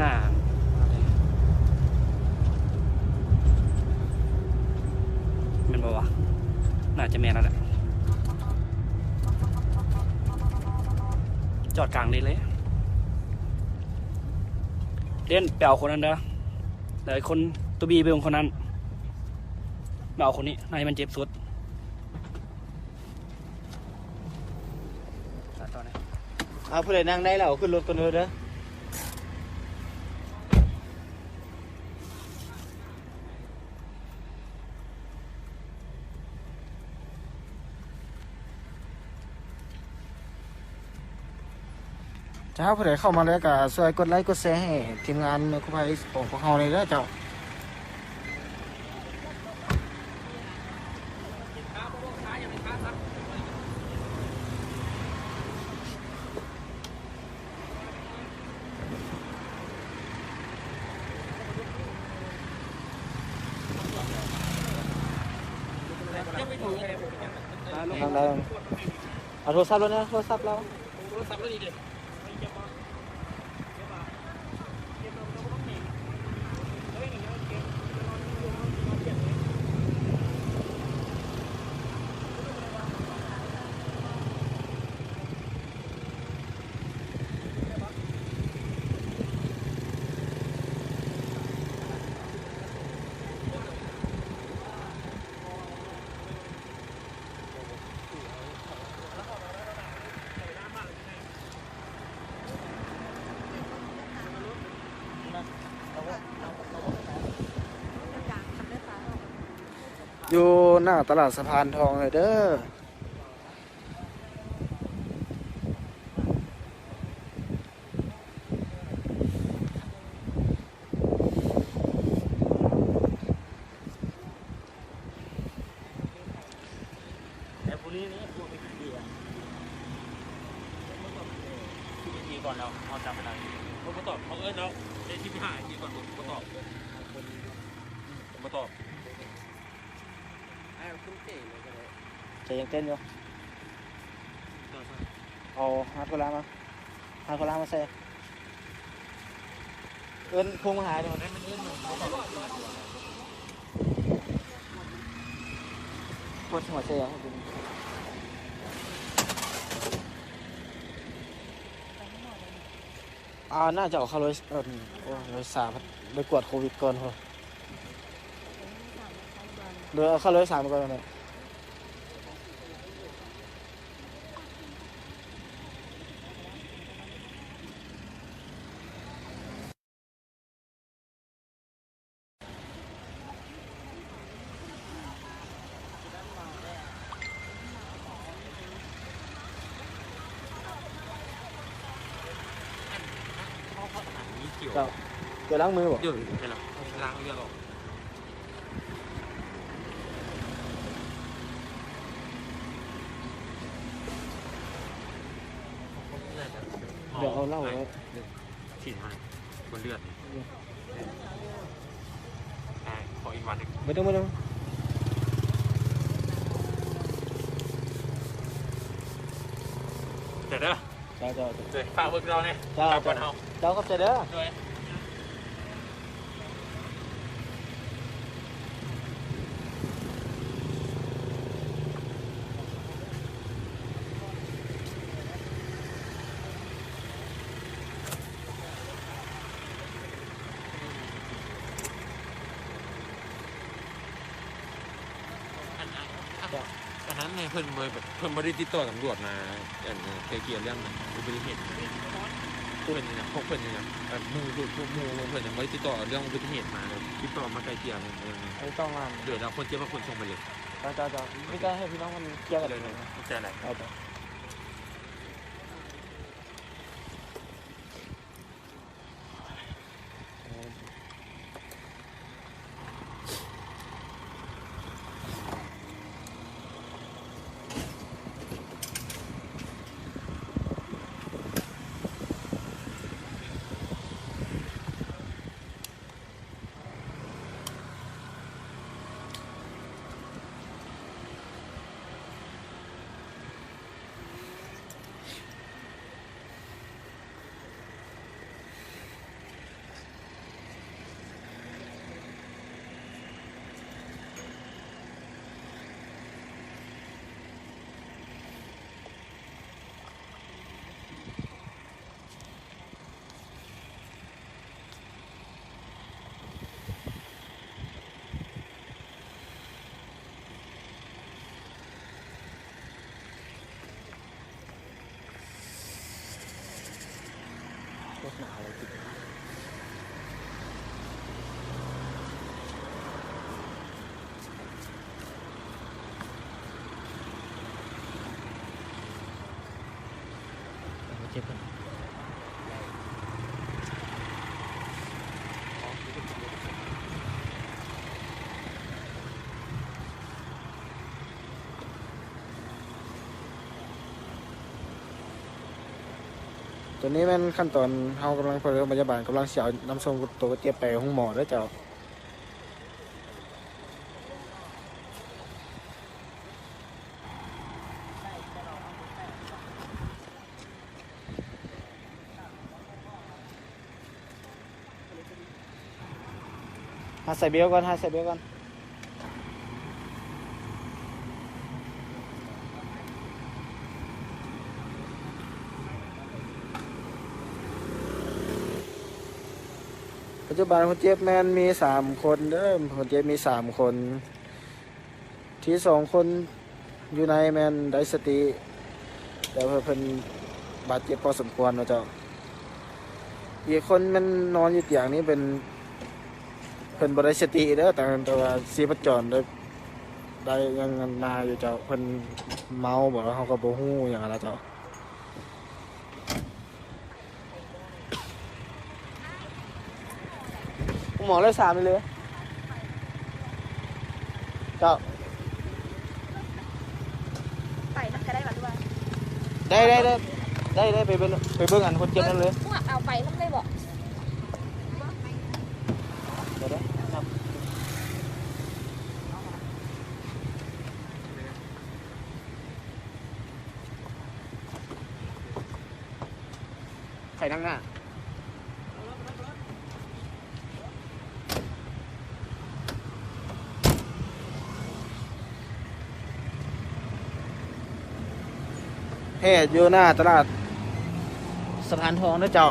ໜ້າ ແມ່ນບໍ່ວະ? ໜ້າຈະແມ່ນແລ້ວແຫຼະ. ຈອດກາງເລນເລີຍ. ເດນ ໄປເອົາຄົນນັ້ນເດີ. ແລ້ວໄອ້ຄົນ ໂຕບີ ໄປເບິ່ງຄົນນັ້ນ. ມາເອົາຄົນນີ້ ໜ້າທີ່ມັນເຈັບສຸດ. ອ່າ ຜູ້ໃດນັ່ງໄດ້ແລ້ວເອົາຂຶ້ນລົດກ່ອນເດີ. ເຈົ້າ ຜູ້ໃດເຂົ້າມາແລ້ວກໍຊ່ວຍກົດໄລກົດແຊໃຫ້ທີມງານໄມໂຄຣໄພຂອງພວກເຮົາແດ່ເດີເຈົ້າ. ເອົາໂທລະສັບແລ້ວນະ ໂທລະສັບລາວ. ຢູ່ໜ້າຕະຫຼາດສະພານທອງເລີຍເດີ. ແຕ່ຜູ້ນີ້ນີ້ ພວກໄປກິນເບຍ ສິບນາທີກ່ອນແລ້ວ ເຮົາຈຳບໍ່ໄດ້. ເຂົາບໍ່ຕອບ ເຂົາເອີ້ນແລ້ວ ໄດ້ສິບຫ້ານາທີກ່ອນ ບໍ່ຕອບ ບໍ່ຕອບ. ໃຈຍັງເຕັ້ນຢູ່. ເອົາຮາໂທລາມາ ຫາໂທລາມາໃສ່ ເອີ້ນພວກມາຫາເດ້. ອ່າ ໜ້າຈະເອົາເຂົ້າໂດຍ ເອີ ໂດຍສານ ໄປກວດໂຄວິດກ່ອນພຸ້ນ. ໂດຍ ເອົາເຂົ້າໂດຍສານກ່ອນແຫຼະ. ເຈົ້າ ເຈົ້າລ້າງມືບໍ່? ເອີ ໃຊ່ແລ້ວ ລ້າງເລືອດອອກ. ດຽວເອົາເຫຼົ້າໄວ້ ສີນໃຫ້ບົນເລືອດນີ້. ອືມ ອ່າ ຂໍອີກວັນໜຶ່ງ. ບໍ່ຕ້ອງ ບໍ່ຕ້ອງ. ເດີ ເຈົ້າ ເຈົ້າ ເຈົ້າ ຝາກເບິ່ງເຈົ້າແດ່. ເຈົ້າ ເຈົ້າ ເຈົ້າ ຂອບໃຈເດີ. ໂດຍ. ອັນ ອັນ ອັນ ອັນນັ້ນໃຫ້ເພິ່ນບໍ່ ເພິ່ນບໍ່ໄດ້ຕິດຕໍ່ຕຳຫຼວດມາ ອັນ ໄກ່ເກ່ຍເລື່ອງອຸບັດຕິເຫດ. ເພິ່ນນີ້ນະ ພວກເພິ່ນນີ້ນະ ເອີ ໝູ່ ພວກໝູ່ເພິ່ນຍັງບໍ່ໄດ້ຕິດຕໍ່ເລື່ອງອຸບັດຕິເຫດມາເລີຍ. ຕິດຕໍ່ມາໄກ່ເກ່ຍເລື່ອງ ເອີ ຕ້ອງ ໂດຍ ແລ້ວຄົນເຈັບເຮົາຂົນສົ່ງໄປເລີຍ. ເຈົ້າ ເຈົ້າ ເຈົ້າ. ໂອເຄ ມີແຕ່ໃຫ້ພີ່ນ້ອງມັນເກ່ຽວກັນເລີຍ. ເຈົ້າ ເຈົ້າ. ເຈົ້າ ເຈົ້າ. ເ ຕົວນີ້ແມ່ນຂັ້ນຕອນເຮົາກຳລັງປະຖົມພະຍາບານ ກຳລັງຊິເອົານຳສົ່ງຕົວເຈັບໄປໂຮງໝໍເດີເຈົ້າ. ຫາໃສ່ເບວກ່ອນ ຫາໃສ່ເບວກ່ອນ. ປັດຈຸບັນຄົນເຈັບແມ່ນມີສາມຄົນເດີ ຄົນເຈັບມີສາມຄົນ. ທີ່ສອງຄົນຢູ່ໃນແມ່ນໄດ້ສະຕິ ແຕ່ວ່າເພິ່ນບາດເຈັບພໍສົມຄວນເນາະເຈົ້າ. ອີກຄົນແມ່ນນອນຢູ່ຕຽງນີ້ເປັນ ເພິ່ນບໍ່ໄດ້ສະຕິເດີ ແຕ່ ແຕ່ວ່າຊີບພະຈອນໄດ້ ໄດ້ຍັງມາຢູ່ເຈົ້າ. ເພິ່ນເມົາບໍ່ ເຮົາກໍບໍ່ຮູ້ຫຍັງຫັ້ນນະເຈົ້າ. ໝໍເລີຍສາມນີ້ເລີຍ ເຈົ້າ. ໄປນຳກໍໄດ້ຫວາ ຫຼືວ່າ ໄດ້ ໄດ້ ໄດ້ ໄດ້ ໄດ້ ໄປເບິ່ງ ໄປເບິ່ງອັນຄົນເຈັບນັ້ນເລີຍ. ເອີ ເອົາໄປນຳເລີຍບໍ? ເດີ ເດີ ນັບ. ໃຜນັກໜ້າ ແພດຢູ່ໜ້າຕະຫຼາດສະພານທອງເດີເຈົ້າ.